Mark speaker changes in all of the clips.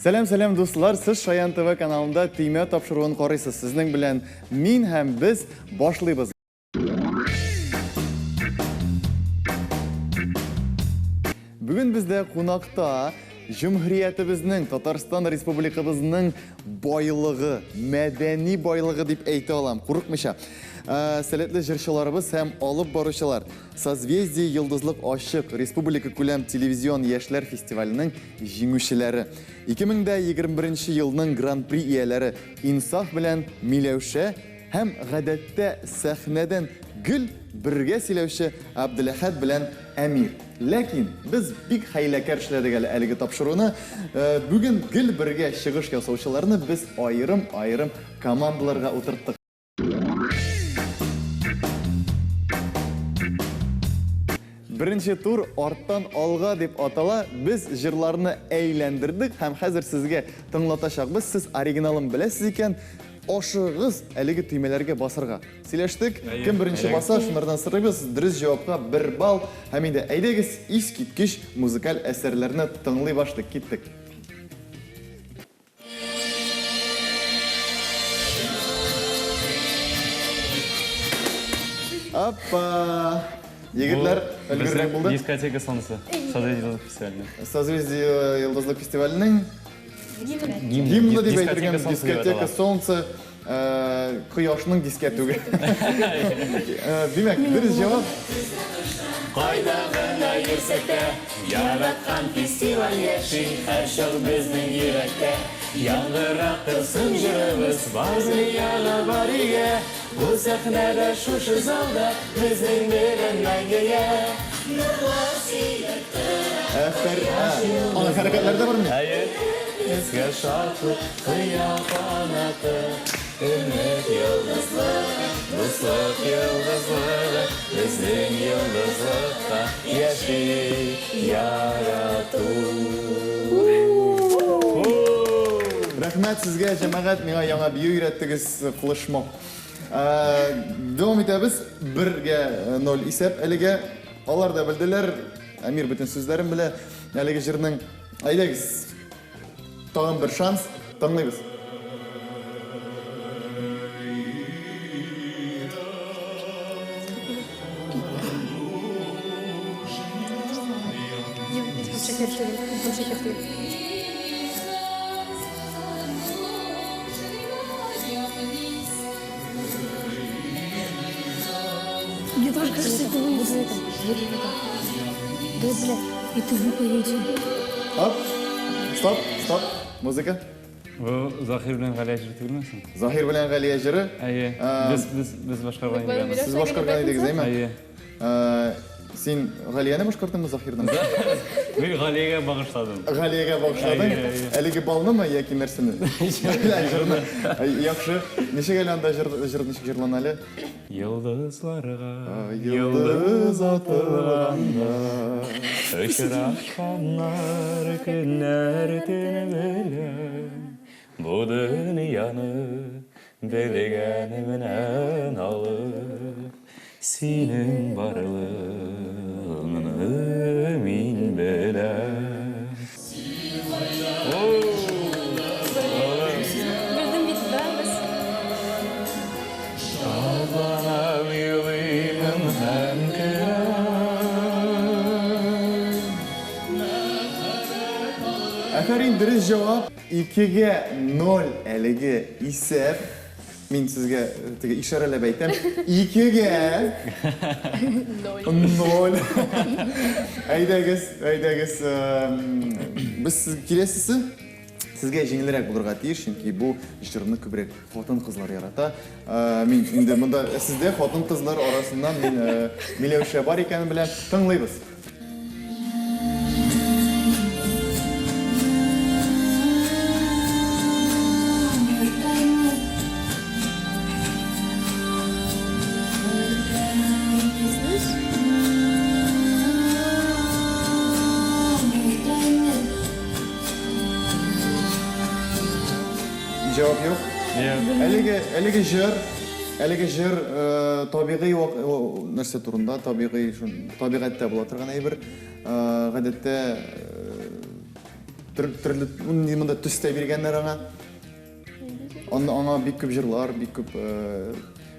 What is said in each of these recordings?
Speaker 1: Сәлам, сәлам, дуслар! Сез Шаян ТВ каналында Төймә тапшыруын карыйсыз. Сезнең белән мин һәм без башлыйбыз. Бүген бездә кунакта җөмһүриятебезнең, Татарстан Республикабызның байлыгы, мәдәни байлыгы дип әйтә алам, курыкмыйча. Ә, сәләтле җырчыларыбыз һәм алып баручылар Созвездие Йолдызлык ачык республика күләм телевизион яшьләр фестиваленең җиңүчеләре. 2021 елның Гран-при ияләре Инсаф белән Миләүшә һәм гадәттә сәхнәдән гел бергә сөйләүче Әбделәхәт белән Әмир. Ләкин без бик хәйләкәр эшләдек әле әлеге тапшыруны. Бүген гел бергә чыгыш ясаучыларны без аерым-аерым командаларга утырттык. Беренче тур арттан алга дип атала. Без җырларны әйләндердек һәм хәзер сезгә тыңлатачакбыз. Сез оригиналын беләсез икән, ашыгыгыз әлеге төймәләргә басырга. Сөйләштек. Кем беренче баса, шунардан сорыйбыз. Дөрес җавапка бер балл. Һәм инде әйдәгез, искиткеч музыкаль әсәрләрне тыңлый башлыйк. Киттек. Апа! Егетләр, өлгеррәк булды.
Speaker 2: Дискотека солнца. Созвездие Йолдызлык фестиваленең.
Speaker 1: Созвездие Йолдызлык фестиваленең гимны дип әйтелгән дискотека солнца кояшның дискәтүге. Димәк, дөрес җавап.
Speaker 2: Кайда гына йөрсәк тә, яраткан фестиваль яши һәрчак безнең йөрәктә. Яңгырап торсын җырыбыз бар дөньяга, бар илгә. Бу сәхнәдә, шушы залда безнең белән мәңгегә. Нурлар сибеп тора.
Speaker 1: Әфәрин. Аның хәрәкәтләре дә бармыни?
Speaker 2: Әйе. Безгә шатлык, кыя канаты, өмет йолдызлыгы, дуслык йолдызлыгы, безнең йолдызлыкта яши ярату.
Speaker 1: Рәхмәт сезгә, җәмәгать, миңа яңа бию өйрәттегез, флешмоб. Дәвам итәбез. Бергә ноль исәп әлегә. Алар да белделәр. Әмир бөтен сүзләрен белә. Әлеге җырның. Әйдәгез, тагын бер шанс, тыңлыйбыз.
Speaker 3: Мне тоже кажется, это вы. Вот это. Да, бля, это вы поете.
Speaker 1: Оп, стоп, стоп, музыка.
Speaker 2: Бу Заһир белән Галия җыры түгелме соң?
Speaker 1: Заһир белән Галия җыры.
Speaker 2: Әйе. Без без без башкарган идек.
Speaker 1: Сез башкарган идегез, әйме?
Speaker 2: Әйе.
Speaker 1: Син Галияне башкардың Заһирны?
Speaker 2: Мин Галиягә багышладым.
Speaker 1: Галиягә багышладың? Әлеге балнымы яки нәрсәне? Җырны. Яхшы. Ничек әле анда җыр җыр ничек җырлана әле?
Speaker 2: Йолдызларга
Speaker 1: йолдыз атылганда
Speaker 2: Очрашканнар көннәр төн белән Бу дөньяны белгәнемнән алып Синең барлыгыңны мин беләм.
Speaker 3: Белдем бит, да, без.
Speaker 2: Шатланам, елыймын һәм көләм.
Speaker 1: Афәрин, дөрес җавап. Икегә ноль әлеге исәп. Мин сезгә теге ишарәләп әйтәм. Икегә ноль. Әйдәгез, әйдәгез. Без киләсесе сезгә җиңелрәк булырга тиеш, чөнки бу җырны күбрәк хатын-кызлар ярата. Мин инде монда сездә хатын-кызлар арасыннан мин Миләүшә бар икәнен беләм. Тыңлыйбыз. Җавап юк. Әлеге әлеге җыр, әлеге җыр табигый нәрсә турында, табигый Табигатьтә була торган әйбер. Гадәттә Төрле монда төс тә биргәннәр аңа. Анда аңа бик күп җырлар, бик күп э,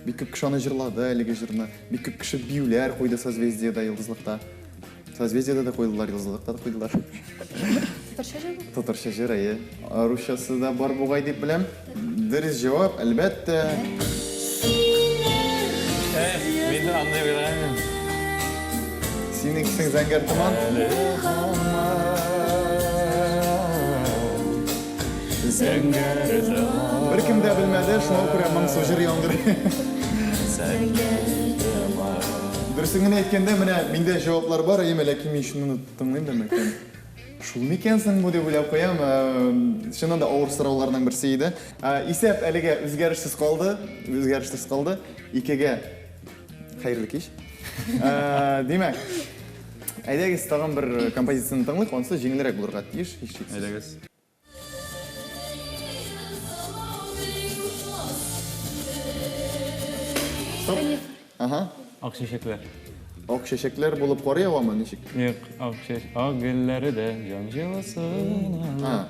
Speaker 1: бик күп кеше аны җырлады әлеге җырны. Бик күп кеше биюләр куйды Созвездиедә, Йолдызлыкта. Созвездиедә дә куйдылар, Йолдызлыкта да куйдылар.
Speaker 3: Татарча җыр бу?
Speaker 1: Татарча җыр, әйе. Русчасы да бар бугай дип беләм. Дөрес җавап, әлбәттә.
Speaker 2: Э, мин дә андый уйлаган.
Speaker 1: Синең кисең зәңгәр томан.
Speaker 2: Әле һаман зәңгәр томан.
Speaker 1: Беркем дә белмәде, шуңа күрә моңсу җыр яңгырый.
Speaker 2: Зәңгәр томан.
Speaker 1: Дөресен генә әйткәндә, менә миндә җаваплар бар, әйеме, ләкин мин шуны тыңлыйм да мәктәм. Шул микән соң бу дип уйлап куям. Чыннан да авыр сорауларның берсе иде. Исәп әлегә үзгәрешсез калды. Үзгәрешсез калды. Икегә хәерле кич. Димәк, әйдәгез тагын бер композицияне тыңлыйк, анысы җиңелрәк булырга тиеш, һичшиксез.
Speaker 2: Әйдәгез.
Speaker 1: Стоп. Ага.
Speaker 2: Ак чәчәкләр.
Speaker 1: Ак чәчәкләр булып кар явамы, ничек?
Speaker 2: Юк, ак чәч, ак гөлләре дә җан җылысын алып,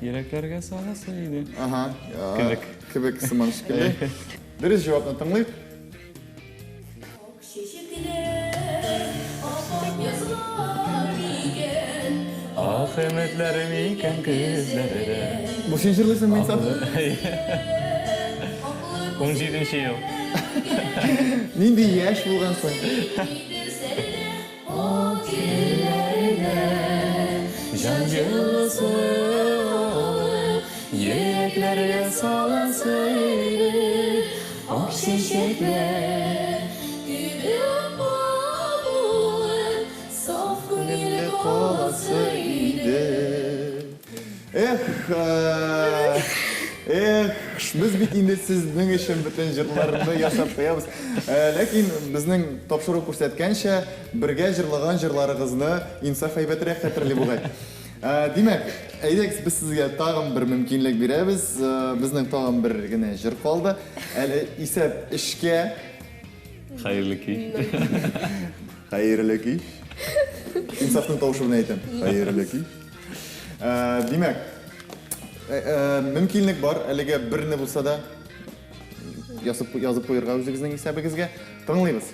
Speaker 2: йөрәкләргә саласы иде.
Speaker 1: Ага.
Speaker 2: Кебек.
Speaker 1: Кебек сыман шикелле. Дөрес җавапны тыңлыйк.
Speaker 4: Ак чәчәкләр, ап-ак язлар икән.
Speaker 2: Ак өметләр микән көзләрдә?
Speaker 1: Бу син җырлыйсың, Минсаф?
Speaker 2: 17 ел.
Speaker 1: Нинди яшь булгансың?
Speaker 2: Җан җылысы алып, йөрәкләргә саласы иде. Ак чәчәкләр
Speaker 4: кебек ап булып, саф күңелле каласы иде.
Speaker 1: Эх, э, эх, без бит инде сезнең өчен бөтен җырларны ясап куябыз. Э, ләкин безнең тапшыру күрсәткәнчә, бергә җырлаган җырларыгызны Инсаф әйбәтрәк хәтерли бугай. Э, димәк, әйдәгез без сезгә тагын бер мөмкинлек бирәбез. Э, безнең тагын бер генә җыр калды. Әле исәп эшкә.
Speaker 2: Хәерле кич.
Speaker 1: Хәерле кич. Инсафның тавышы белән әйтәм. Хәерле кич. Э, димәк, э, э, мөмкинлек бар, әлегә берне булса да язып, язып куярга үзегезнең исәбегезгә. Тыңлыйбыз.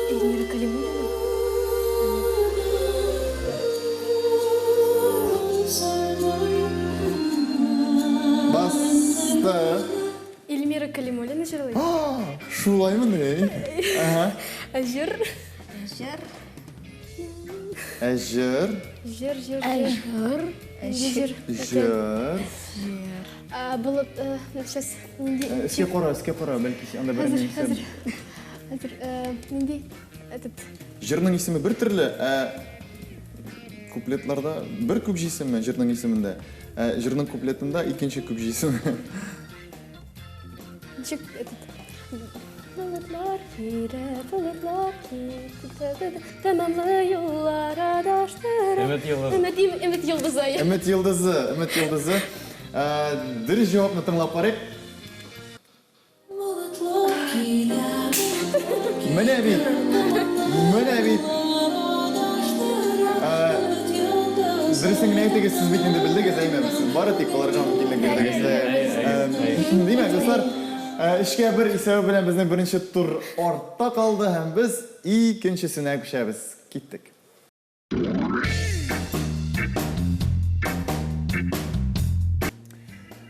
Speaker 3: Эльмира Калимуллина?
Speaker 1: Басты.
Speaker 3: Эльмира Калимуллина җырлый.
Speaker 1: Шулаймыни? Ага.
Speaker 3: Ә җыр?
Speaker 5: Җыр.
Speaker 1: Ә җыр?
Speaker 3: Җыр, җыр,
Speaker 5: Ә
Speaker 3: җыр.
Speaker 5: җыр.
Speaker 3: Җыр.
Speaker 1: Җыр.
Speaker 3: А, Булып, сейчас, нинди...
Speaker 1: Өскә кара, өскә кара, бәлки анда бер
Speaker 3: Хәзер,
Speaker 1: нәрсә.
Speaker 3: хәзер. Хәзер, нинди... Этот...
Speaker 1: Җырның исеме бер төрле, ә куплетларда бер күп җисеме җырның исемендә, ә җырның куплетында икенче күп җисеме.
Speaker 3: Ничек этот... Болытлар килә, болытлар килә, тәмамлы юллар адаштыра.
Speaker 2: Өмет йолдызы.
Speaker 3: Өмет, өмет йолдызы.
Speaker 1: Өмет йолдызы, өмет йолдызы. Дөрес җавапны тыңлап карыйк.
Speaker 4: Болытлар килә,
Speaker 1: Менә бит. Менә бит. Дөресен генә әйтегез, сез бит инде белдегез, әйме? Сез бары тик аларга мөмкинлек бирдегез. Димәк, дуслар, өчкә бер исәбе белән безнең беренче тур артта калды һәм без икенчесенә күчәбез. Киттек.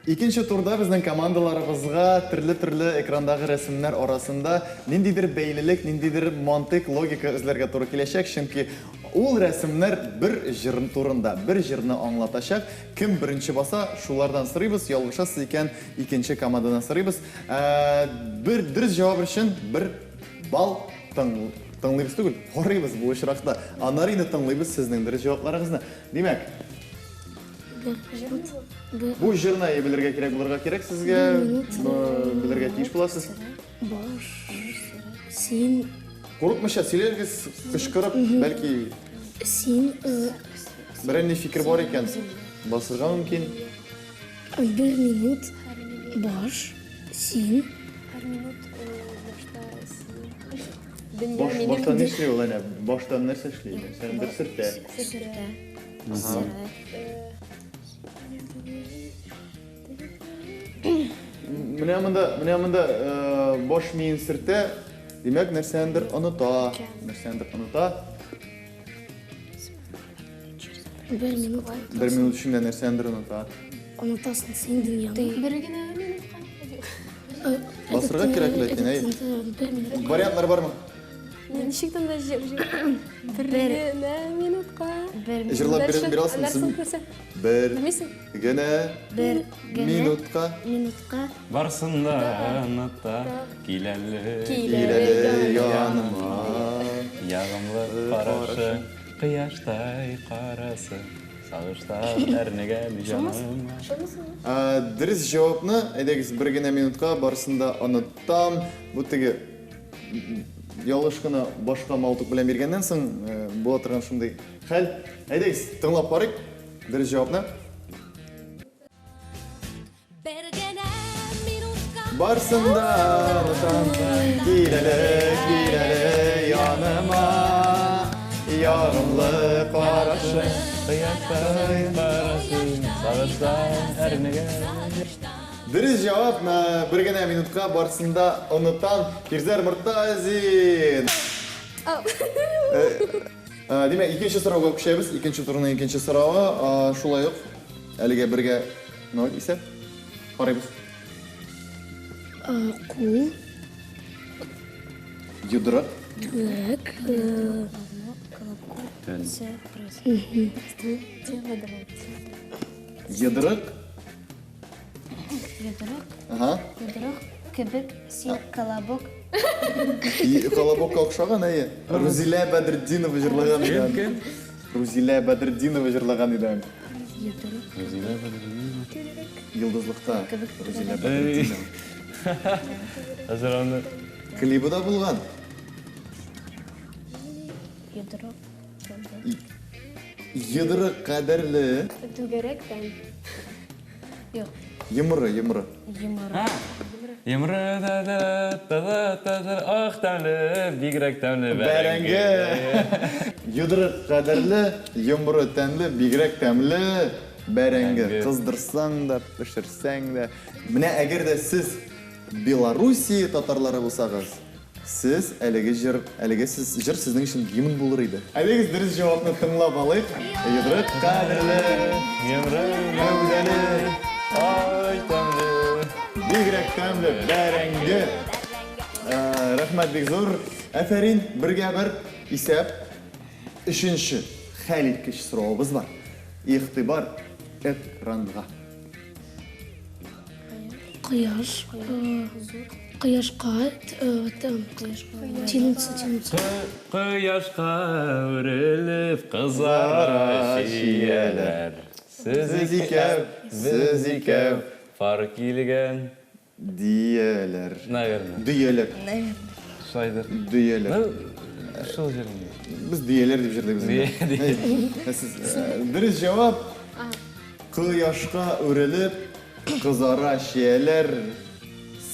Speaker 1: Икенче турда безнең командаларыбызга төрле-төрле экрандагы рәсемнәр арасында ниндидер бәйлелек, ниндидер мантыйк, логика эзләргә туры киләчәк, чөнки ул рәсемнәр бер җыр турында, бер җырны аңлатачак. Кем беренче баса, шулардан сорыйбыз, ялгышасыз икән, икенче командадан сорыйбыз. Бер дөрес җавап өчен бер балл тыңлыйбыз түгел, карыйбыз бу очракта. Аннары инде тыңлыйбыз сезнең дөрес җавапларыгызны. Димәк, бу җырны белергә кирәк булырга кирәк сезгә, белергә тиеш буласыз.
Speaker 5: Баш. Син.
Speaker 1: Курыкмыйча сөйләгез, кычкырып, бәлки
Speaker 5: Син.
Speaker 1: берәр ни фикер бар икән, басырга мөмкин.
Speaker 5: Бер минут. Баш. Син.
Speaker 3: Һәр минут баш.
Speaker 6: Башта син. Дөнья
Speaker 1: Баш,
Speaker 6: минем.
Speaker 1: башта нишли ул әнә? Башта нәрсә эшли? Нәрсәндер сөртә.
Speaker 5: Сөртә.
Speaker 1: Ага. Менә монда, менә монда баш миен сөртә. Димәк, нәрсәндер оныта. Нәрсәндер оныта.
Speaker 5: Бер минут.
Speaker 1: Бер минут эчендә нәрсәндер оныта.
Speaker 5: Онытасың син дөньяны.
Speaker 6: Бер генә минутка.
Speaker 1: Басырга кирәк ләкин, әй.
Speaker 5: Бер минут.
Speaker 1: Вариантлар бармы?
Speaker 6: Ничек тында җыр? Бер генә минутка.
Speaker 3: Бер
Speaker 1: Җырлап бирә аласыңмы?
Speaker 6: Нәрсә?
Speaker 1: Бер
Speaker 6: Белмисең?
Speaker 1: генә
Speaker 3: Бер генә
Speaker 1: минутка
Speaker 3: минутка
Speaker 2: Барсын да оныта. Киләле.
Speaker 1: киләле яныма.
Speaker 2: Ягымлы карашы, кояштай карасы. Сагыштан әрнегән җаныма.
Speaker 1: Дөрес җавапны, әйдәгез, бер генә минутка барысын да онытам. Бу теге ялгыш кына башка малтук белән биргәннән соң була торган шундый хәл. Әйдәгез, тыңлап карыйк дөрес җавапны.
Speaker 4: Бер генә минутка.
Speaker 1: Барсын да онытам. Киләле, киләле яныма. Ягымлы карашы,
Speaker 2: Кояштай карасы, сагыштан әрнегән.
Speaker 1: Дөрес җавап бер генә минутка барсын да онытам. Кирзәр Мортазин. Димәк, икенче сорауга күчәбез. Икенче турның икенче соравы шулай ук әлегә бергә 0 исәп. Карыйбыз.
Speaker 5: Кул.
Speaker 1: Йодрык.
Speaker 5: Түгәрәк.
Speaker 2: Төн.
Speaker 1: Йодрык.
Speaker 3: Йодрык.
Speaker 1: Ага.
Speaker 3: Йодрык кебек син колобок.
Speaker 1: Колобокка охшаган, әйе. Рузилә Бәдретдинова җырлаган иде.
Speaker 2: Кем, кем?
Speaker 1: Рузилә Бәдретдинова җырлаган иде.
Speaker 3: Йодрык.
Speaker 2: Рузилә Бәдретдинова.
Speaker 1: Йолдызлыкта. Рузилә Бәдретдинова.
Speaker 2: Хәзер аны
Speaker 1: Клибы да булган.
Speaker 3: Йодрык.
Speaker 1: Йодрык кадерле.
Speaker 6: Түгәрәк тән.
Speaker 3: Юк.
Speaker 1: Йомры, йомры.
Speaker 3: Йомры.
Speaker 2: Йомры да да да да да да ах тәмле, бигрәк тәмле
Speaker 1: бәрәңге. Йодрык кадерле, йомры тәмле, бигрәк тәмле бәрәңге. Кыздырсаң да, пешерсәң дә. Менә әгәр дә сез Белоруссия татарлары булсагыз, сез әлеге җыр, әлеге сез җыр сезнең өчен гимн булыр иде. Әйдәгез дөрес җавапны тыңлап алыйк. Йодрык кадерле,
Speaker 2: йомры
Speaker 1: гәүдәле,
Speaker 2: ай тәмле.
Speaker 1: Бигрәк тәмле бәрәңге. Рәхмәт бик зур. Афәрин, бергә бер исәп. Өченче хәл иткеч соравыбыз бар. Игътибар экранга.
Speaker 5: Кояш. Кояшка тянуться, тянуться.
Speaker 2: Кояшка үрелеп кызара чияләр. Сез икәү,
Speaker 1: сез икәү.
Speaker 2: Пар килгән.
Speaker 1: Дияләр.
Speaker 2: Наверное.
Speaker 1: Дөяләр.
Speaker 2: Шулайдыр.
Speaker 1: Дөяләр.
Speaker 2: Ну, шул җырны.
Speaker 1: Без дөяләр дип җырлыйбыз. Дөрес җавап. Кояшка үрелеп кызара чияләр.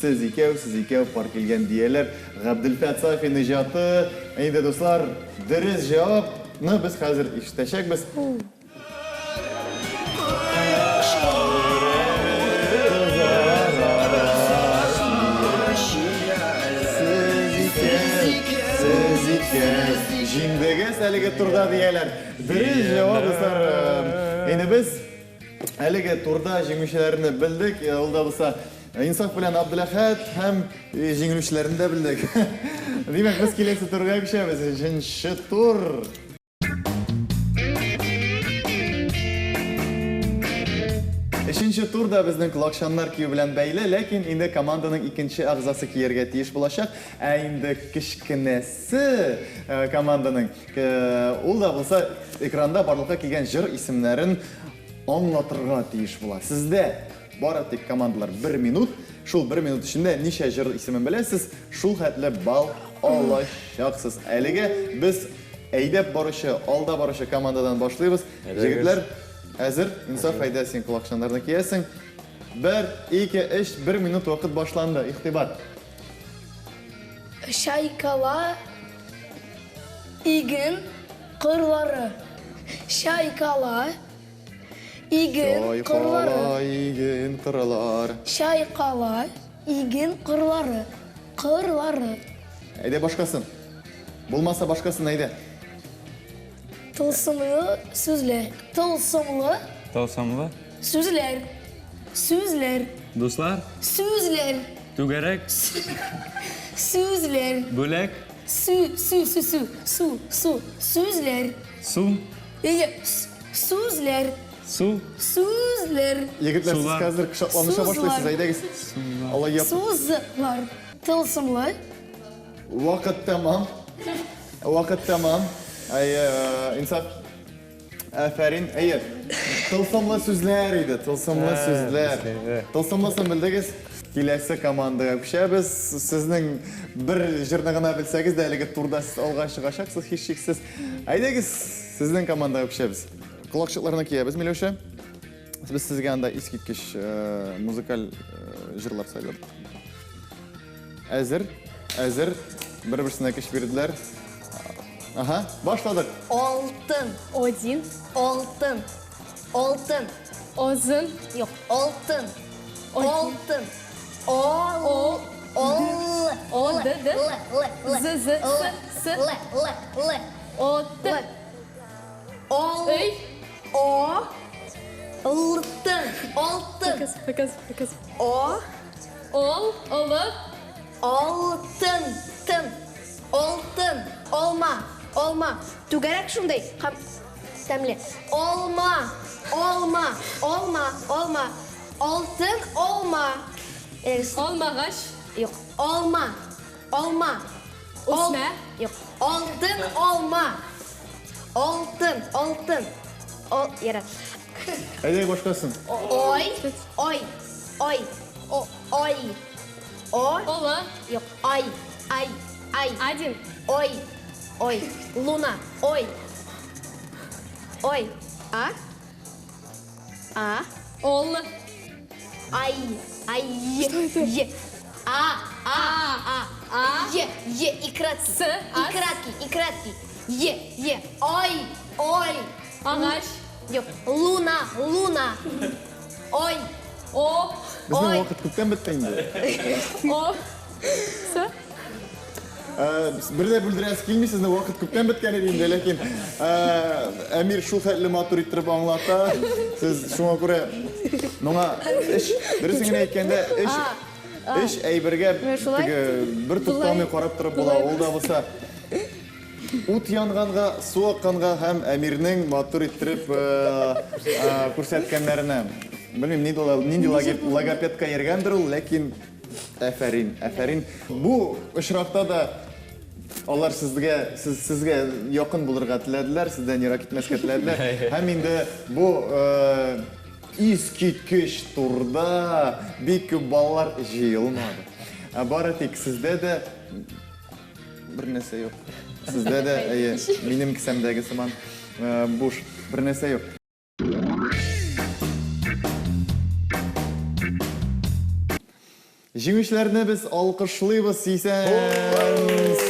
Speaker 1: Сез икәү, сез икәү пар килгән дияләр. Габделфәт Сафин иҗаты. Инде дуслар, дөрес җавапны без хәзер ишетәчәкбез. Сез икәү, җиңдегез әлеге турда дияләр. Дөрес җавап, дуслар. Инде без әлеге турда җиңүчеләрне белдек. Ул да булса Инсаф белән Абдуләхәт һәм җиңелүчеләрне дә белдек. Димәк, без киләсе турга күчәбез. Өченче тур. Өченче тур да безнең колакчаннар кию белән бәйле, ләкин инде команданың икенче әгъзасы кияргә тиеш булачак. Ә инде кечкенәсе команданың, ул да булса экранда барлыкка килгән җыр исемнәрен аңлатырга тиеш була. Сездә бары тик командалар 1 минут, шул 1 минут эчендә ничә җыр исемен беләсез, шул хәтле балл алачаксыз. Әлегә без әйдәп баручы, алда баручы командадан башлыйбыз. Җегетләр, әзер? Инсаф, әйдә, син колакчаннарны киясең. 1, 2, 3, 1 минут вакыт башланды. Игътибар.
Speaker 5: Чайкала иген кырлары. Чайкала иген кырлары.
Speaker 1: Чайкала иген кырлар.
Speaker 5: Чайкала иген кырлары. Кырлары.
Speaker 1: Әйдә башкасын. Булмаса башкасын әйдә.
Speaker 5: Тылсымлы сүзләр. Тылсымлы
Speaker 2: Тылсымлы.
Speaker 5: сүзләр. Сүзләр.
Speaker 2: Дуслар.
Speaker 5: Сүзләр.
Speaker 2: Түгәрәк.
Speaker 5: Сүзләр.
Speaker 2: Бүләк.
Speaker 5: Су, су, су, су, су, су, сүзләр.
Speaker 2: Су.
Speaker 5: Әйе, сүзләр.
Speaker 2: Су.
Speaker 5: Сүзләр.
Speaker 1: Егетләр, сез
Speaker 2: Сулар.
Speaker 1: хәзер кочакланыша
Speaker 5: Сузлар.
Speaker 1: башлыйсыз, әйдәгез. Алай яп.
Speaker 5: Сузлар. Тылсымлы.
Speaker 1: Вакыт тәмам. Вакыт тәмам. Әйе, Инсаф. Афәрин. Әйе. Тылсымлы сүзләр иде, тылсымлы сүзләр. Тылсымлысын белдегез. Киләсе командага күчәбез. Сезнең бер җырны гына белсәгез дә, әлеге турда сез алга чыгачаксыз, һичшиксез. Әйдәгез, сезнең командага күчәбез. Колакчыкларны киябез, Миләүшә. Без сезгә анда искиткеч музыкаль җырлар сайладык. Әзер, әзер. Бер-берсенә көч бирделәр. Ага, башладык.
Speaker 3: Алтын.
Speaker 6: Один.
Speaker 3: Алтын. Алтын.
Speaker 6: Озын.
Speaker 3: Юк, алтын. Алтын. Ол.
Speaker 6: Ол.
Speaker 3: Ол.
Speaker 6: О, Д, Д.
Speaker 3: Л, Л, Л.
Speaker 6: З, З,
Speaker 3: Л,
Speaker 6: С, С.
Speaker 3: Л, Л, Л.
Speaker 6: О, Т.
Speaker 3: Л. Ол.
Speaker 6: Эй.
Speaker 3: О. Алтын. Алтын.
Speaker 6: Показ, показ, показ.
Speaker 3: О.
Speaker 6: Ол, олы.
Speaker 3: Алтын. Тын. Алтын. Алма. Алма. Түгәрәк шундый. Һәм тәмле. Алма. Алма. Алма. Алма. Алтын алма.
Speaker 6: Алмагач.
Speaker 3: Юк. Алма. Алма. Ал-
Speaker 6: Үсмә.
Speaker 3: Юк. Алтын алма. Алтын. Алтын. Ол, ярар.
Speaker 1: Әйдә башкасын.
Speaker 3: Ой. Ой. Ой. О, ой. О.
Speaker 6: Олы.
Speaker 3: Юк. Ай. Ай. Ай.
Speaker 6: Один.
Speaker 3: Ой. Ой. Луна. Ой. Ой. А? А?
Speaker 6: Ол.
Speaker 3: Ай. Ай. Е. А. А. А.
Speaker 6: А.
Speaker 3: Е. Е. И краткий.
Speaker 6: С.
Speaker 3: И
Speaker 6: А.
Speaker 3: краткий. И краткий. Е. Е. Ой. Ой.
Speaker 6: Агач.
Speaker 3: Юк. Луна. Луна. Ой.
Speaker 6: О.
Speaker 1: Безнең
Speaker 3: Ой.
Speaker 1: вакыт күптән бетте инде.
Speaker 6: О. С.
Speaker 1: Бер дә бүлдерәсе килми, сезнең вакыт күптән беткән иде инде, ләкин Әмир шул хәтле матур иттереп аңлата. Сез шуңа күрә моңа эш, дөресен генә әйткәндә, эш эш әйбергә
Speaker 6: шулай-
Speaker 1: теге бер тукталмый карап торып була. Ул да булса ут янганга, су акканга һәм Әмирнең матур иттереп күрсәткәннәренә. Белмим, нинди логопедка йөргәндер ул, ләкин әфәрин, әфәрин. Бу очракта да алар сезгә, сезгә якын булырга теләделәр, сездән ерак китмәскә теләделәр. Һәм инде бу искиткеч турда бик күп балалар җыелмады. Бары тик сездә дә бер нәрсә юк. Сездә дә, әйе, минем кесәмдәге сыман буш бер нәрсә юк. Җиңүчеләрне без алкышлыйбыз, исән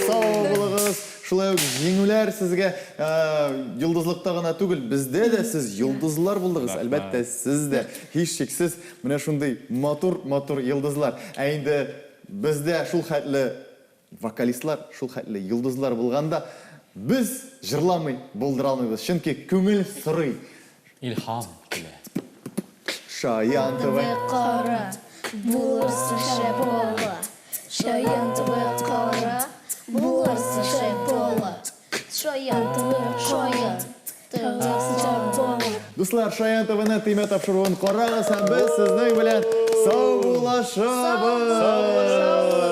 Speaker 1: сау булыгыз. Шулай ук җиңүләр сезгә йолдызлыкта гына түгел, бездә дә сез йолдызлар булдыгыз. Әлбәттә, сез дә һичшиксез менә шундый матур-матур йолдызлар. Ә инде бездә шул хәтле вокалистлар, шул хәтле йолдызлар булганда без җырламый булдыра алмыйбыз. Чөнки күңел сорый.
Speaker 2: Илһам килә.
Speaker 1: Шаян ТВ.
Speaker 5: Кара, булырсың шәп бала. Шаян ТВ кара, булырсың шәп бала.
Speaker 3: Шаян ТВ, шаян.
Speaker 5: Булырсың шәп бала.
Speaker 1: Дуслар, Шаян ТВ-ны төймә тапшыруын карагыз һәм без сезнең белән саубуллашабыз.